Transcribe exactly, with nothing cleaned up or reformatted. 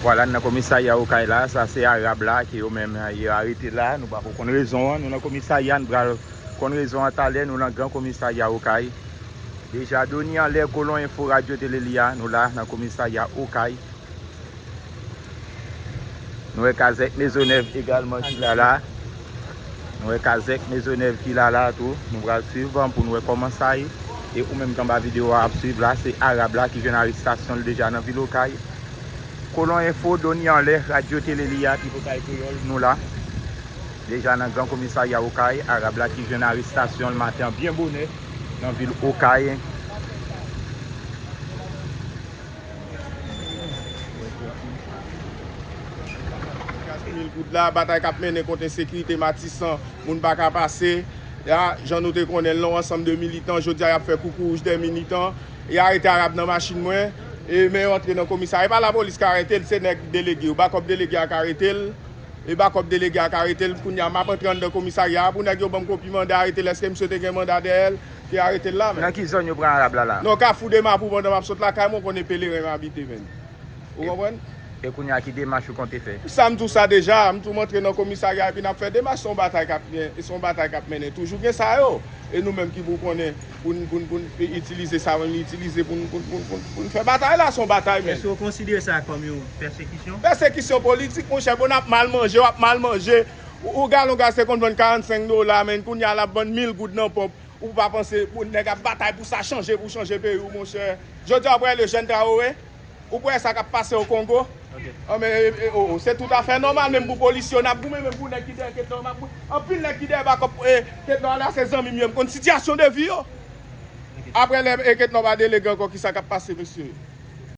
Vwala, n nan komisarya Okay la, sa se Arab la ke yo menm yo arete la. Nou pako konn rezon an. Nou nan komisarya, n pral konn rezon an talè. Nou nan gran komisarya Okay. Deja, Doni Anlè, Kolon Enfo, Radyo Tele Li a, nou la nan komisarya Okay. Nou wè kazèk Mezonèv egalman ki la la. Nou wè kazèk Mezonèv ki la la tou. Nou pral swiv pou nou wè kòman sa ye. E ou menm k anba videyo a ap swiv la, se Arab la ki jwenn arestasyon l deja nan vil Okay. Kolon Enfo, Doni Anlè, Radyo Tele Li a, Tripotay Kreyòl, nou la. Deja nan gran komisarya Okay, Arab la ki jwenn arestasyon l maten an byen bonè nan vil Okay. Mil goud la, batay k ap mennen kont ensekirite Matisan, moun pa ka pase. Ya, jan nou te konnen l, yon ansanm de militan, jodi a y ap fè koukou wouj dè militan. E arete Arab nan machin mwen, e men yo antre nan komisarya. E pa lapolis k arete l, se nèg delege yo, bakòp delege a k arete l. E bakòp delege a k arete l. Kounye a, m ap antre anndan komisarya a pou nèg yo ban m kopi manda arete l. Èske misye te gen manda dèyè l ki arete l la menm? Nan ki zòn yo pran Arab la la? Nan Kafou de Mapou, pandan m ap sot lakay mwen, w konnen Pelerin m abite, menn. Ou konprann? E kounye a, ki demach ou konte fè? Sa m di w sa deja, m tou m antre nan komisarya epi n ap fè demach. Se yon batay k ap, se yon batay k ap mennen. Toujou gen sa yo. E nou menm ki pou konnen, pou n, pou n, pou n itilize sa menm, itilize pou n, pou n, pou n, pou n, pou n fè batay la, se yon batay menm. Èske w konsidere sa kòm yon pèsekisyon? Pèsekisyon politik, monchè, bon, n ap mal manje, w ap mal manje. Ou, ou galon gaz te konn vann karannsenk dola, menn, kounye a l ap vann mil goud nan ponp. Ou pa panse pou nèg ap batay pou sa chanje, pou chanje peyi w, monchè? Jodi a, w ap wè Lejèn Traore? Ou kwè sa k ap pase o Kongo? Anben, e, e, o, o, se toutafè nòmal, menm pou polisye yo, n ap goumen, menm pou nèg ki dèyè Ketnò, n ap gou-, anpil nèg ki dèyè bakòp, e, Ketnò la, se zanmi m yo, m konn sitiyasyon de vi yo. Apre lè, e, Ketnò pa delege ankò, kisa k ap pase, mesye?